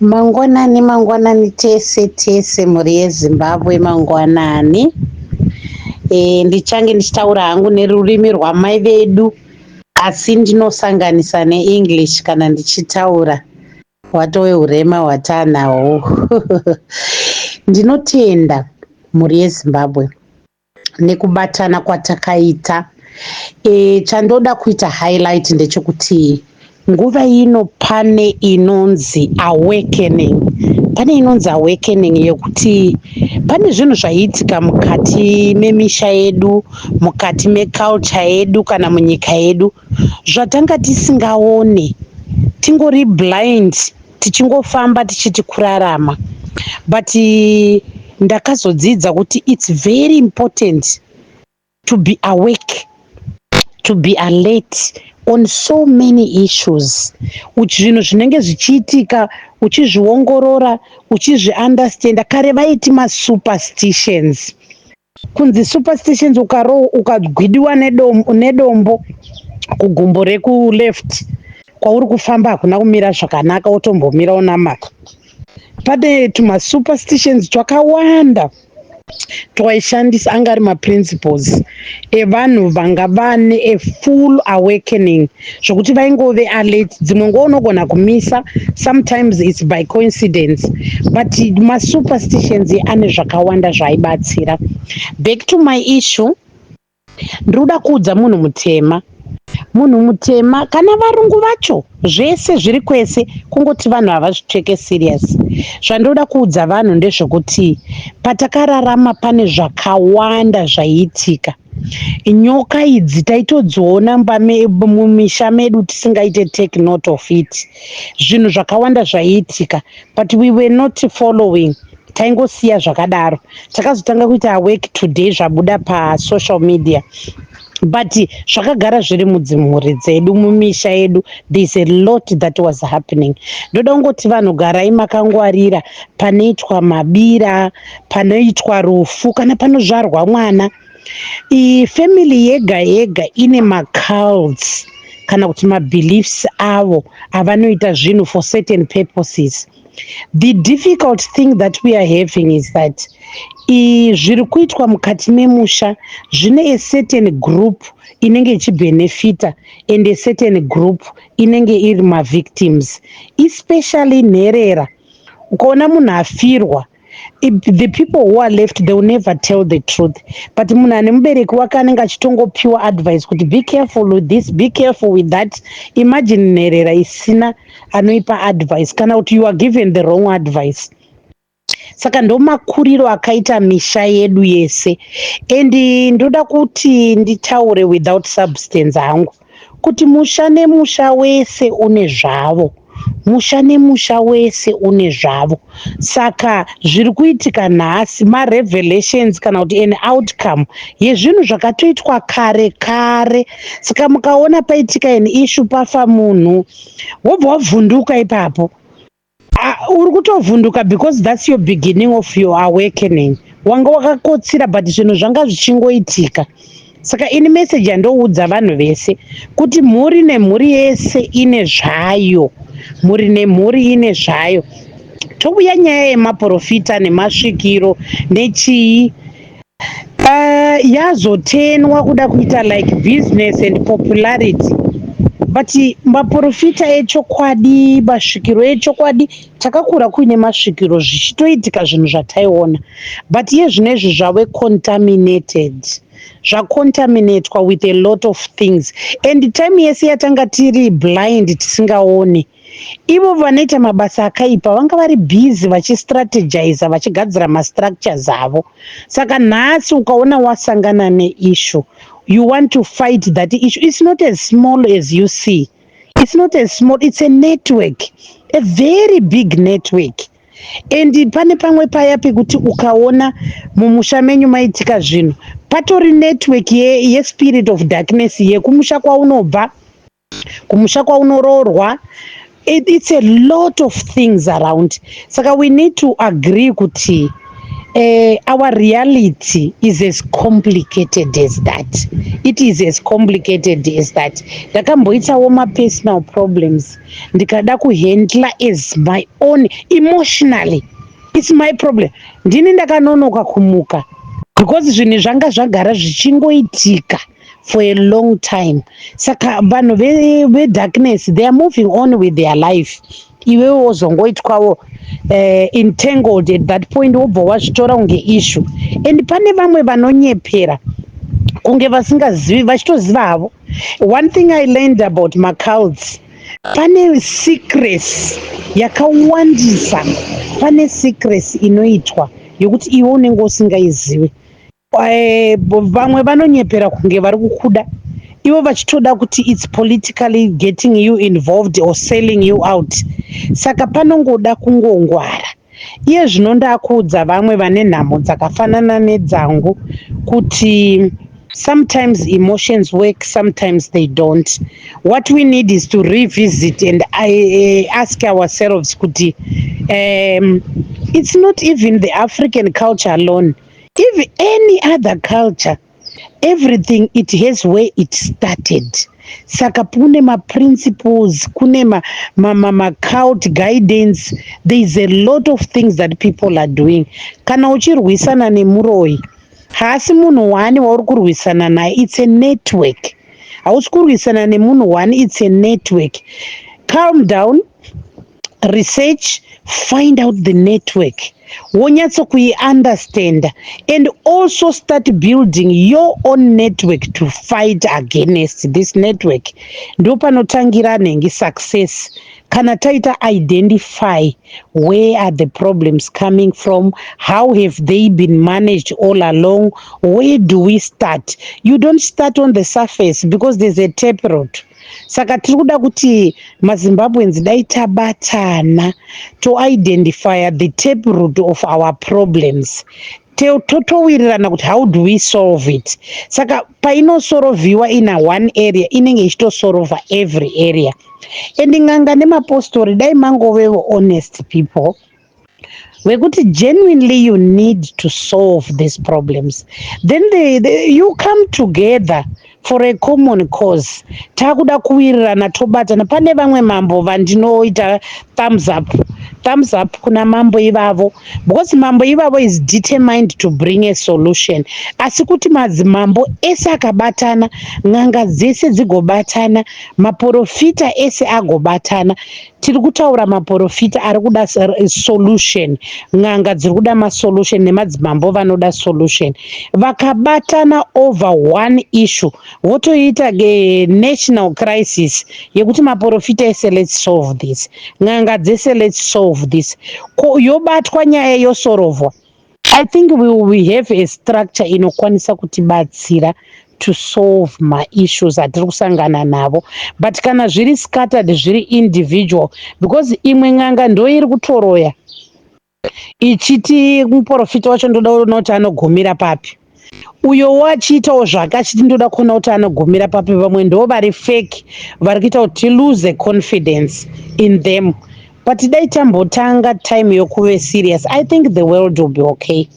Mangwanani, mangwanani tese tese mhuri yeZimbabwe, mangwanani. Ndichange ndichitaura hangu nerurimi rwamai vedu, asi ndinosanganisa neEnglish kana ndichitaura. Hwatove hurema hwataanahwo. Ndinotenda mhuri yeZimbabwe nekubatana kwatakaita. Chandoda kuita highlight ndechekuti nguva ino pane inonzi awakening, pane inonzi awakening yekuti pane zvinhu zvaiitika mukati memisha yedu, mukati meculture yedu kana munyika yedu zvatanga tisingaone, tingori blind, tichingofamba tichiti kurarama. But ndakazodzidza kuti it's very important to be awake, to be alert on so many issues. Zvinhu zvinenge zvichiitika uchizviongorora, uchizviunderstanda. Kare vaiti masuperstitions, kunzi superstitions, ukagwidiwa nedombo kugumbo rekuleft, kwauri kufamba hakuna kumira zvakanaka, wotombomira unamata. Pane tumasuperstitions twakawanda twaishandisa, anga ari maprinciples evanhu vanga vane a full awakening, zvokuti vaingove alert. Dzimwe nguva unogona kumisa, sometimes it's by coincidence, but masuperstitions ane zvakawanda zvaibatsira. Back to my issue, ndinoda kuudza munhu mutema, munhu mutema kana varungu vacho, zvese zviri kwese, kungoti vanhu havazviteke serious. Zvandoda kuudza vanhu ndezvekuti patakararama pane zvakawanda zvaiitika. Nyoka idzi taitodziona mumisha medu tisingaite take note of it. Zvinhu zvakawanda zvaiitika, but we were not following, taingosiya zvakadaro. Takazotanga kuita awake today zvabuda pasocial media, but zvakagara zviri mudzimhuri dzedu, mumisha yedu. There is a lot that was happening. Ndoda kungoti vanhu garai makangwarira panoitwa mabira, panoitwa rufu kana panozvarwa mwana. Family yega yega ine macults kana kuti mabeliefs avo avanoita zvinhu for certain purposes. The difficult thing that we are having is that zviri kuitwa mukati memusha zvine a certain group inenge ichibhenefita and a certain group inenge iri mavictims, especially nherera. Ukaona munhu afirwa, the people who are left, they will never tell the truth, but munhu ane mubereki wake anenge achitongopiwa advice kuti be careful with this, be careful with that. Imagine nherera isina anoipa advice, kana kuti you are given the wrong advice. Saka ndomakuriro akaita misha yedu yese, and ndoda kuti nditaure without substance hangu kuti musha nemusha wese une zvavo, musha nemusha wese une zvavo. Saka zviri kuitika nhasi marevelations kana kuti an outcome yezvinhu zvakatoitwa kare kare. Saka mukaona paitika an issue, pafa munhu, wobva wavhunduka ipapo, uri kutovhunduka because that's your beginning of your awakening. Wanga wakakotsira, but zvinhu zvanga zvichingoitika. Saka ini message yandoudza vanhu vese kuti mhuri nemhuri yese ine zvayo, mhuri nemhuri ine zvayo. Touya nyaya yemaprofita nemasvikiro nechii, yazotenwa kuda kuita like business and popularity, but maprofita echokwadi, masvikiro echokwadi, takakura kuine masvikiro, zvichitoitika zvinhu zvataiona, but iye zvino izvi zvave contaminated, zvacontaminatwa with a lot of things. And time yese yatanga tiri blind, tisingaoni, ivo vanoita mabasa akaipa vanga vari busy vachistrategiza, vachigadzira mastructures avo. Saka nhasi ukaona wasangana neissue, you want to fight that issue, it's not as small as you see. It's not as small, it's a network, a very big network. And pane pamwe paya pekuti ukaona mumusha menyu maitika zvinhu, patori network yespirit of darkness yekumusha kwaunobva, kumusha kwaunoroorwa. It's a lot of things around. Saka we need to agree kuti Our reality is as complicated as that. It is as complicated as that. Ndakamboitawo mapersonal problems, ndikada kuhandla as my own emotionally. It's my problem, ndini ndakanonoka kumuka because zvinhu zvanga zvagara zvichingoitika for a long time. Saka vanhu vedarkness, they are moving on with their life. Iwewe wozongoitwawo entangled at that point, wobva wazvitora kunge issue. And pane vamwe vanonyepera kunge vasingazivi, vachitoziva havo. One thing I learned about macults, pane secrecy yakawandisa. Pane secrecy inoitwa yokuti iwe unenge usingaizivi. Vamwe vanonyepera kunge vari kukuda, ivo vachitoda kuti it's politically getting you involved or selling you out. Saka panongoda kungongwara. Iye zvino ndakuudza vamwe vane nhamo dzakafanana nedzangu kuti sometimes emotions work, sometimes they don't. What we need is to revisit and ask ourselves kuti it's not even the African culture alone, even any other culture, everything, it has where it started. Saka kune maprinciples, kune macult guidance. There is a lot of things that people are doing. Kana uchirwisana nemuroyi, haasi munhu one wauri kurwisana naye, it's a network. Hausi kurwisana nemunhu one, it's a network. Calm down, research, find out the network, wonyatsokuiunderstanda and also start building your own network to fight against this network. Ndo panotangira nhengi success. Kana taita identify where are the problems coming from, how have they been managed all along, where do we start? You don't start on the surface because there's a taproot. Saka tiri kuda kuti maZimbabweans, dai tabatana, toidentifya the tap root of our problems, totowirirana kuti how do we solve it. Saka painosorovhiwa in a one area, inenge ichitosorovha every area. And n'anga nemapostori, dai mangovevo honest people wekuti genuinely you need to solve these problems, then you come together for a common cause. Takuda kuwirirana, tobatana. Pane vamwe mambo vandinoita thumbs up, thumbs up kuna mambo ivavo, because mambo ivavo is determined to bring a solution. Asi kuti madzimambo ese akabatana, n'anga dzese dzigobatana, maprofita ese agobatana. Tiri kutaura maprofita ari kuda solution, n'anga dziri kuda masolution, nemadzimambo vanoda solution. Vakabatana over one issue, votoita national crisis yekuti maprofita ese, let's solve this, n'anga dzese, let's solve this. Ko yobatwa nyaya, yosorovhwa. I think we will have a structure inokwanisa kutibatsira to solve maissues atiri kusangana navo. But kana zviri scattered, zviri individual, because imwe n'anga ndo iri kutoroya ichiti muprofita wacho ndoda kuona kuti anogumira papi, uyo wachiitawo zvake achiti ndoda kuona kuti anogumira papi. Vamwe ndo vari fake, vari kuita kuti tilose confidence in them. But dai tambotanga time yokuve serious, I think the world will be okay.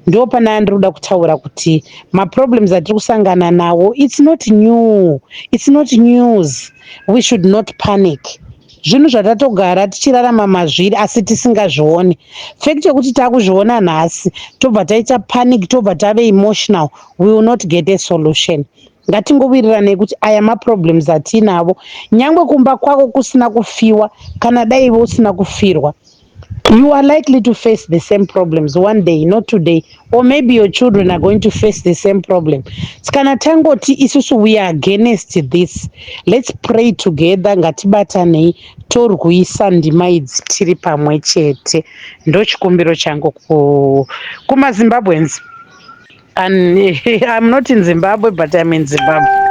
Ndo pana ndiri kuda kutaura kuti maproblems atiri kusangana nawo, it's not new, it's not news. We should not panic. Zvinhu zvatatogara tichirarama mazviri asi tisingazvioni. Fact yekuti taakuzviona nhasi, tobva taita panic, tobva tave emotional, we will not get a solution. Ngatingowirirane kuti aya maproblems atinavo. Nyangwe kumba kwako kusina kufiwa, kana daive usina kufirwa, you are likely to face the same problems one day, not today, or maybe your children are going to face the same problem. Kana tangoti isusu we are against this, let's pray together. Ngatibatanei, torwisa ndima idzi tiri pamwe chete. Ndochikumbiro changu kumaZimbabweans. And I'm not in Zimbabwe, but I'm in Zimbabwe.